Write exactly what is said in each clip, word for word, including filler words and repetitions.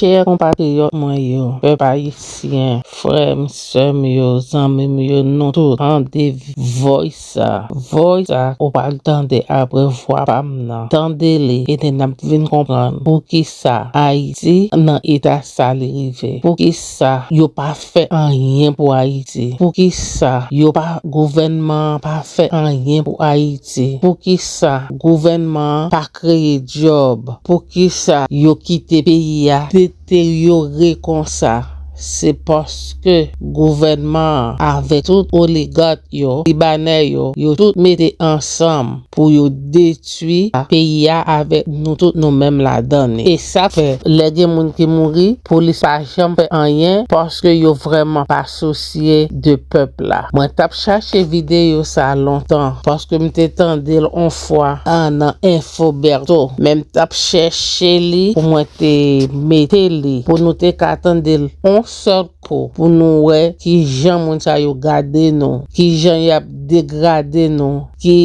Chè konpatriyòt mwen yo, pèp ayisyen, frè m, sè m yo, zanmi m yo, nou tout, tande voice sa. Voice sa, ou pral tande apre vwa pa m nan. Tande li, e te n ap vin konprann poukisa Ayiti nan eta sa li rive. Poukisa yo pa fè anyen pou Ayiti? Poukisa yo pa, gouvènman an pa fè anyen pou Ayiti? Poukisa gouvènman an pa kreye djòb? Poukisa yo kite peyi a deteryore konsa? Se paske gouvènman an avèk tout oligat yo, libanè yo, yo tout mete ansanm pou yo detwi peyi a avèk nou tout nou menm ladan li. E sa fè, lè gen moun ki mouri, polis pa janm fè anyen paske yo vrèman pa sousye de pèp la. Mwen t ap chache videyo sa lontan paske m te tande l on fwa a nan Infoberto, men m t ap chèche li pou mwen te mete li pou nou te ka tande l on sèl kou, pou nou wè ki jan moun sa yo gade nou, ki jan y ap degrade nou, ki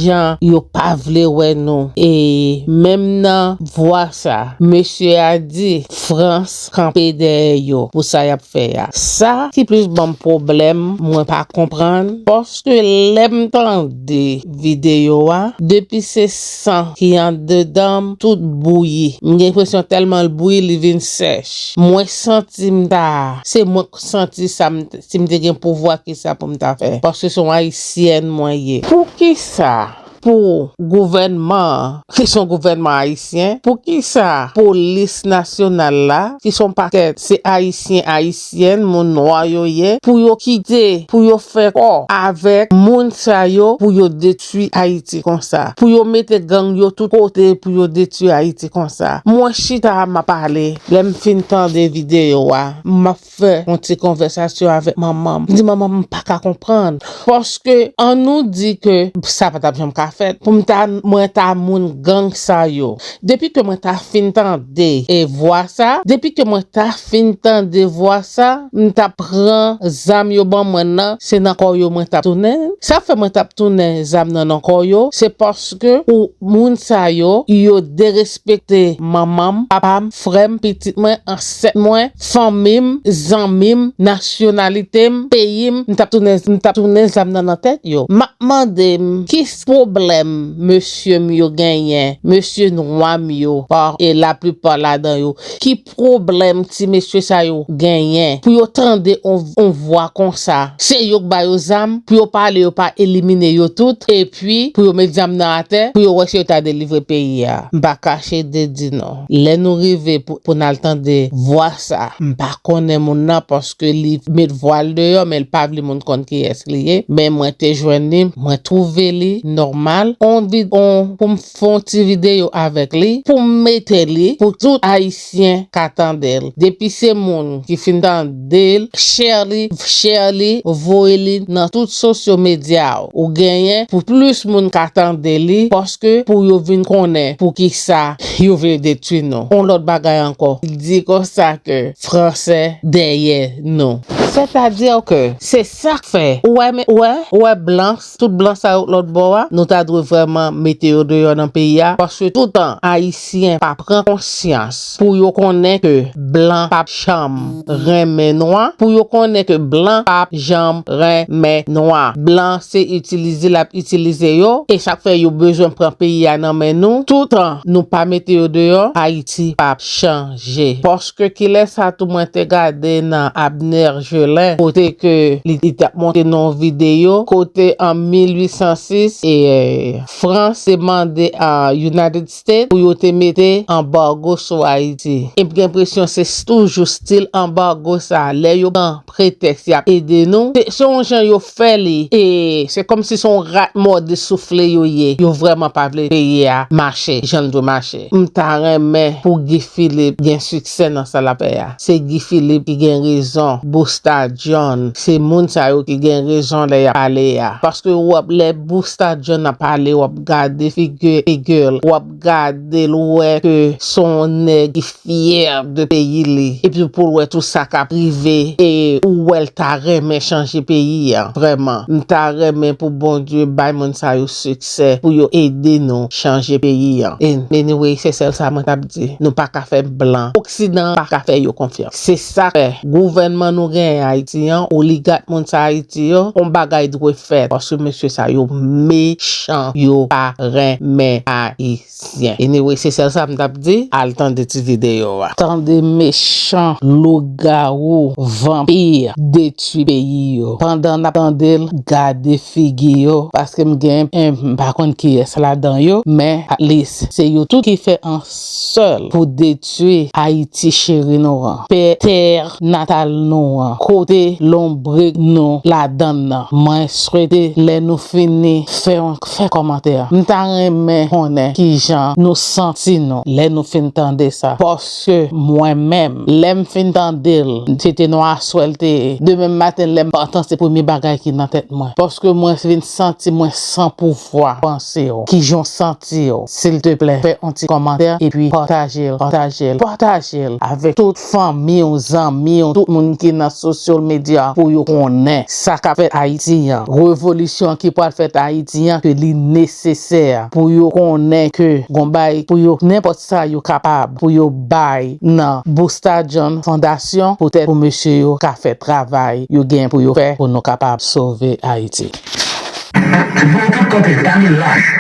jan yo pa vle wè nou. E menm nan vwa sa, mesye a di Frans kanpe dèyè yo pou sa y ap fè a. Sa ki plis ban m pwoblèm, mwen pa konprann, paske lè m tande videyo a, depi se san ki andedan m, tout bouyi. M gen enpresyon tèlman l bouyi, li vin sèch. Mwen santi m ta, se mwen k santi sa, m, si m te gen pouvwa, kisa pou m ta fè? Paske se yon ayisyèn mwen ye. Poukisa pou gouvènman an, ki se yon gouvènman ayisyen, poukisa polis nasyonal la, ki se yon pakèt, se ayisyen, ayisyèn, moun nwa yo ye, pou yo kite, pou yo fè kò avèk moun sa yo, pou yo detwi Ayiti konsa, pou yo mete gang yo tout kote, pou yo detwi Ayiti konsa? Mwen chita, m ap pale, lè m fin tande videyo a, m ap fè yon ti konvèsasyon avèk manman m. M di, "Manman, m pa ka konprann." Paske, an nou di ke sa pa t ap janm ka fèt. Pou m ta, mwen ta moun gang sa yo. Depi ke mwen ta fin tande e vwa sa, depi ke mwen ta fin tande vwa sa, m ta pran zam yo ban mwen nan, se nan kò yo mwen t ap tounen. Sa fè mwen t ap tounen zam nan nan kò yo, se paske ou moun sa yo, yo derespekte manman m, papa m, frè m, pitit mwen, ansèt mwen, fanmi m, zanmi m, nasyonalite m, peyi m, m t ap tounen, m t ap tounen zam nan nan tèt yo. M ap mande m, ki pwoblèm mesye m yo genyen, mesye nwa m yo, pa, e laplipa ladan yo, ki pwoblèm ti mesye sa yo genyen pou yo tande on, on vwa konsa? Se yo k ba yo zam pou yo pale, yo pa elimine yo tout, epi pou yo met zam nan atè, pou yo wè si yo ta delivre peyi a. M pa kache de di non. Lè nou rive pou, pou n al tande vwa sa, m pa konnen moun nan paske li met vwa l deyò, men l pa vle moun konn kiyès li ye. Men mwen te jwenn li, mwen twouve li nòmal. On vid, on, pou m fè on ti videyo avèk li, pou m mete li, pou tout Ayisyen ka tande l. Depi se moun ki fin tande l, share li, share li, voye li nan tout sosyo medya ou genyen pou plis moun ka tande li, paske pou yo vin konnen poukisa yo vle detwi nou. On lòt bagay ankò, di konsa ke Fransè dèyè nou. Sètadi ke se sa k fè, ou wè, men, ou wè, ou wè blan, tout blan sa yo lòt bò a, nou ta dwe vrèman mete yo deyò nan peyi a, paske toutan Ayisyen pa pran konsyans pou yo konnen ke blan p ap janm renmen nwa, pou yo konnen ke blan p ap janm renmen nwa. Blan se itilize l ap itilize yo, e sa k fè yo bezwen pran peyi a nan men nou. Toutan nou pa mete yo deyò, Ayiti p ap chanje. Paske kilè sa tou mwen te gade nan Abner Gelin, kote ke li, li t ap montre nou yon videyo, kote an mil uit san sis, e, Frans te mande a United States pou yo te mete anbago sou Ayiti. E m gen enpresyon se toujou stil anbago sa. Lè yo pran pretèks y ap ede nou, se, se yon jan yo fè li. E se kòmsi se yon rat mòde soufle yo ye. Yo vrèman pa vle peyi a mache jan l dwe mache. M ta renmen pou Guy Philippe gen siksè nan sa l ap fè a. Se Guy Philippe ki gen rezon. Busta Busta John, se moun sa yo ki gen rezon lè y ap pale a. Paske w ap, lè Busta John ap pale, w ap gade figi, figi l, w ap gade l, w wè ke se yon nèg ki fyè de peyi li. Epi pou l wè tout sa k ap rive, e ou wè l ta renmen chanje peyi a, vrèman. M ta renmen pou Bondye bay moun sa yo siksè pou yo ede nou chanje peyi a. E, anyway, se sèl sa mwen t ap di. Nou pa ka fè blan. Oksidan pa ka fè yo konfyans. Se sa k fè gouvènman nou genyen Ayiti an, oligak moun sa Ayiti yo, yon bagay dwe fèt. Paske mesye sa yo mechan, yo pa renmen Ayisyen. Anyway, se sèl sa m t ap di. Al tande ti videyo a. Tande mechan, lougawou, vanpi, detwi peyi yo. Pandan n ap tande l, gade figi yo. Paske m gen, m pa konn kiyès ladan yo, men at least, se yo tout ki fè an sèl pou detwi Ayiti cheri nou an, pè, tè natal nou an, kote lonbrik nou ladan l nan. Mwen swete lè nou fini fè yon, fè kòmantè. M ta renmen konnen kijan nou santi nou lè nou fin tande sa. Paske mwen menm, lè m fin tande l, se te nwa aswè l te ye. Demen maten, lè m pa tan, se premye bagay ki nan tèt mwen. Paske mwen vin santi mwen san pouvwa. Panse w, kijan w santi w. Silteplè, fè yon ti kòmantè epi pataje l, pataje l, pataje l avèk tout fanmi w, zanmi w, tout moun ki nan sosyal medya pou yo konnen sa k ap fèt Ayiti an. Revolisyon ki pral fèt Ayiti an, ke li nesesè pou yo konnen ke gon bay pou yo, nenpòt sa yo kapab pou yo bay nan Busta John Fondasyon, poutèt pou mesye yo ka fè travay yo gen pou yo fè pou nou kapab sove Ayiti. Se pou nou tout kanpe, pa gen lach.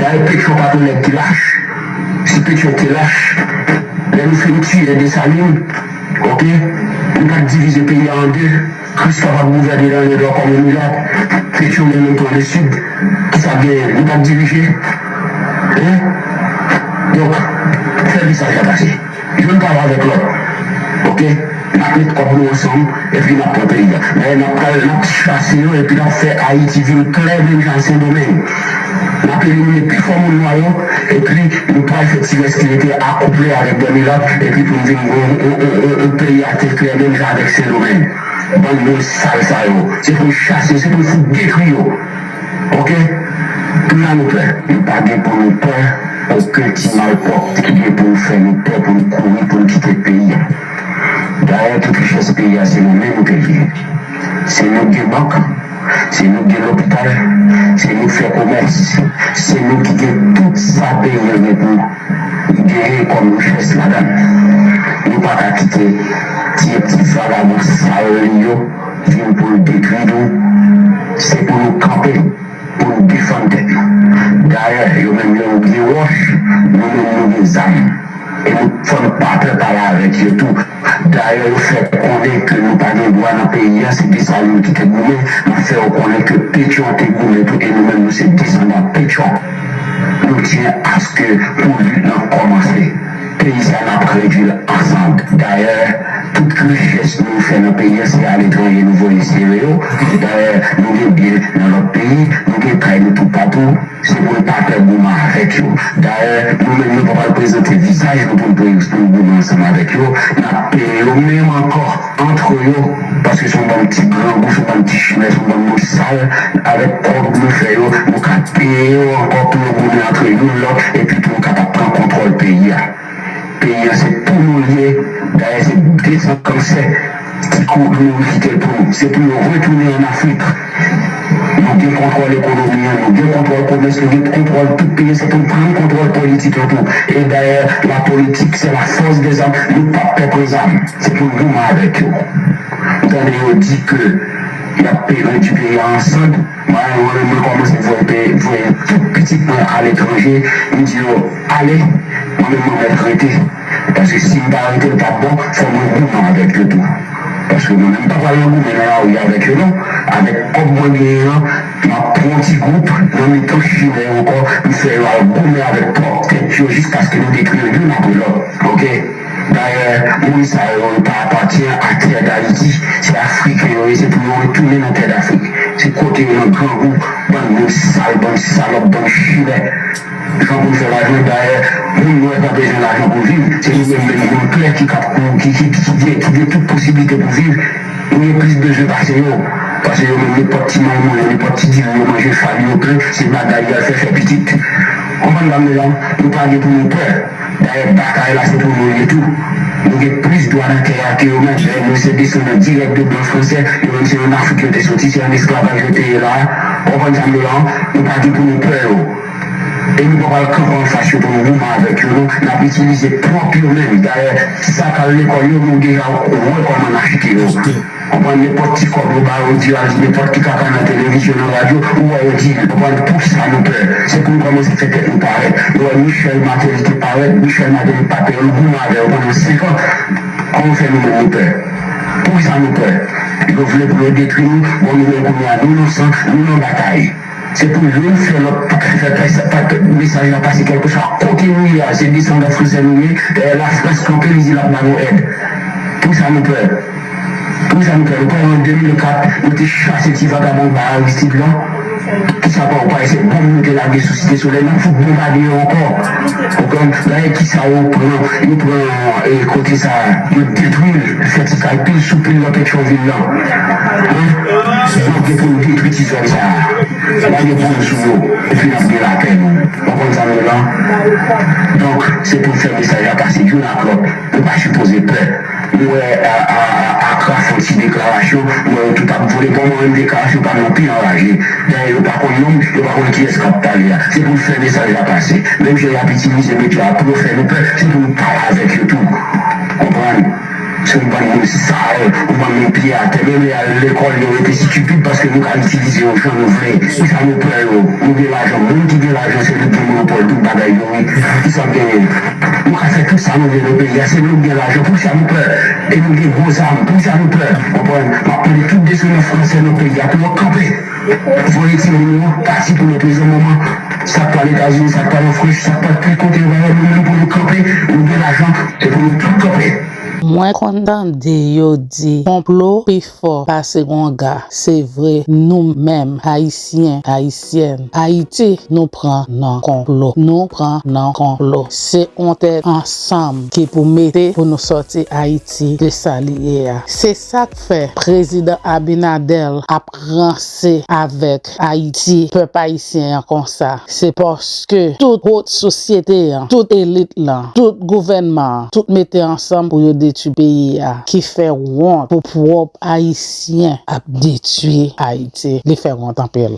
Dayè, Petyon pa t yon nèg ki lach. Si Petyon te lach, lè nou fin tiye Desalin, oke, nou pa t divize peyi a an de. Kristòf ap gouvène nan Nòdwès kòm yon milat. Petyon menm li pran Lesid. Kisa k genyen? Nou p ap dirije? Hein? Donk, fè mesaj la pase. Youn pale avèk lòt. Oke? N ap met kòb nou ansanm, epi n ap pran peyi a. Dayè, n ap pral, n ap chase yo, epi n ap fè Ayiti vin klè menm jan ak Sendomeng. N ap elimine pi fò moun nwa yo, epi nou pral fè ti rès ki rete akouple avèk dè milat, epi pou n vin yon, yon, yon, yon, yon peyi a tèt klè menm jan avèk Sendomeng. Bann moun sal sa yo. Se pou n chase yo, se pou n fout detwi yo. Oke? Kounye a nou pè. Nou pa gen pou nou pè okenn ti malpwòpte ki gen pou nou fè nou pè, pou nou kouri, pou nou kite peyi a. Dayè, tout richès peyi a, se nou menm nou te li. Se nou ki gen bank, se nou ki gen lopital, se nou ki fè komès, se nou ki gen tout sa peyi a gen pou genyen kòm richès ladan l. Nou pa ka kite ti, ti vagabon sal li yo vin pou l detwi nou. Se pou nou kanpe, pou nou defann tèt nou. Dayè, yo menm yo gen wòch, nou menm nou gen zam. E nou, fò n pa pè pale avèk yo tou. Dayè, yo fè konnen ke nou pa gen dwa nan peyi a, se Desalin ki te goumen, n ap fè yo konnen ke Petyon te goumen tou, e nou menm nou se desandan Petyon. Nou tyen aske pou lit lan kòmanse. Peyi sa n ap redwi l ansanm. Dayè, tout richès nou fè nan peyi a, se aletranje nou voye sere yo. Dayè, nou gen byen nan lòt peyi, nou gen kay nou toupatou. Se pou n pa pè goumen avèk yo. Dayè, nou menm nou pa pral prezante vizaj nou pou n pre-, pou n goumen ansanm avèk yo. N ap peye yo menm ankò antre yo, paske se yon bann ti grangou, se yon bann ti chimè, se yon bann moun sal. Avèk kòb nou fè yo, nou ka peye yo ankò pou yo goumen antre youn lòt, epi pou nou kapab pran kontwòl peyi a. Peyi a se pou nou l ye, dayè se de san kansè ki kou nou ki kite l pou nou. Se pou yo retounen ann Afrik. Nou gen kontwòl ekonomi an, nou gen kontwòl komès, nou gen kontwòl tout peyi, se pou n pran kontwòl politik lan tou. E dayè, la politique, c'est la force des armes. Nou p ap pè pran zam. Se pou n goumen avèk yo. M tande yo di ke y ap pe-, redwi peyi a an sand. Mwen, mwen menm, mwen kòmanse voye pe-, voye tout pitit mwen aletranje. M di yo, ale, mwen menm, mwen mèt rete. Paske si m pa rete, l p ap bon, fò mwen goumen avèk yo tou. Paske mwen menm, m pa pral nan goumen nan lari avèk yo, non. Avèk kòb mwen genyen an, m ap pran yon ti gwoup nan mitan chimè yo ankò, m fè yo al goumen avèk pwòp tèt yo jiskaske nou detwi yo youn apre lòt. Oke? Dayè, moun sa yo, yo pa apatyen a tè Dayiti. Se Afriken yo ye, se pou yo retounen nan tè Dafrik. Se kote yo nan grangou, bann moun sal, bann salòp, bann chimè. Jan pou n fè lajan, dayè, moun nwè pa bezwen lajan pou viv. Se nou menm, menm moun klè ki kab, ki, ki, ki, ki gen, ki gen tout posiblite pou viv. Nou gen plis bezwen pase yo. Pase yo menm, nenpòt ti manman, nenpòt ti diri yo manje, fanmi yo plen, se bagay y al fè, fè pitit. Konprann sa m di la? Nou pa gen pou nou pè. Dayè, batay la se pou nou l ye tou. Nou gen plis dwa nan tè a ke yo menm. Dayè, nou se desandan dirèk de blan fransè. Yo menm se ann Afrik yo te soti, se ann esklavaj yo te ye la a. Konprann sa m di la? Nou pa gen pou nou pè yo. E nou pa pral kanpe anfas yo pou nou goumen avèk yo, non. N ap itilize pwòp yo menm. Dayè, sa k al lekòl yo, nou deja wè kòman n afike yo. Konprann, nenpòt ti kòb yo ba yo, di al di nenpòt ki kaka nan televizyon, nan radyo, ou wè yo di l. Konprann, pou sa nou pè. Se pou nou kòmanse fè tèt nou parèt. Nou wè Michel Martelly te parèt, Michel Martelly pa pè yo, l goumen avè yo pandan senk an. Kòman fè nou menm nou pè? Poukisa nou pè? Yo vle pou yo detwi nou, bon, nou menm kounye a, nou nan san, nou nan batay. Se pou youn fè lòt, pa fè, fè, fè mesaj la pase kèlkeswa kote nou ye a, se desandan fransè nou ye, dayè Lafrans kanpe, li di l ap ba nou èd. Poukisa nou pè? Poukisa nou pè? Nou kwè an de mil kat, nou te chase ti vagabon ba Aristide lan? Kisa pa ou pa se bonm nou te lage sou Site Solèy, n ap fout bonbade yo ankò. Ou konprann? Dayè kisa yo pran, yo pran, e, kote sa, yo detwi l, fè ti kay pil sou pil nan Petyonvil lan. Hein? Donk, gen pou nou detwi ti zòn sa a. Pa gen pwoblèm sou yo. Epi n ap gen lapè nou. Ou konn sa m di la? Donk, se pou n fè mesaj la pase youn ak lòt. Nou pa sipoze pè. Nou wè a, a, a, Akra fè yon ti deklarasyon, nou wè yo tout ap vole. Bon, mwen menm deklarasyon pa m nan pi anraje. Dayè, yo pa konn non m, yo pa konn kiyès k ap pale a. Se pou n fè mesaj la pase. Menm jan y ap itilize medya a pou yo fè nou pè, se pou nou pale avèk yo tou. Konprann? Se yon bann moun sal, yon bann moun pye atè. Menm lè y al lekòl, yo rete estipid paske nou ka itilize yo jan nou vle. Poukisa nou pè yo? Nou gen lajan. Moun ki gen lajan, se li ki gen monopòl tout bagay yo, wi. Kisa k genyen? Nou ka fè tout sa nou vle nan peyi a. Se nou ki gen lajan. Poukisa nou pè? E nou gen gwo zam. Poukisa nou pè? Konprann? M ap mande tout desandan fransè nan peyi a pou yo kanpe. Fò yo retire nou pati pou nou prezan moman. Sa k pral Etazini, sa k pral an Frans, sa k pral tout kote yo va wè nou menm pou nou kanpe. Nou gen lajan. Se pou nou tout kanpe. Mwen konn tande yo di konplo pi fò pase wanga. Se vre, nou menm, Ayisyen, Ayisyèn, Ayiti, nou pran nan konplo. Nou pran nan konplo. Se yon tèt ansanm ki pou mete pou nou sòti Ayiti de sa li ye a. Se sa k fè Prezidan Abinader ap ranse avèk Ayiti, pèp ayisyen an konsa. Se paske tout wot sosyete an, tout elit lan, tout gouvènman an, tout mete ansanm pou yo detwi peyi a, ki fè wont pou pwòp Ayisyen ap detwi Ayiti. Li fè wont anpil.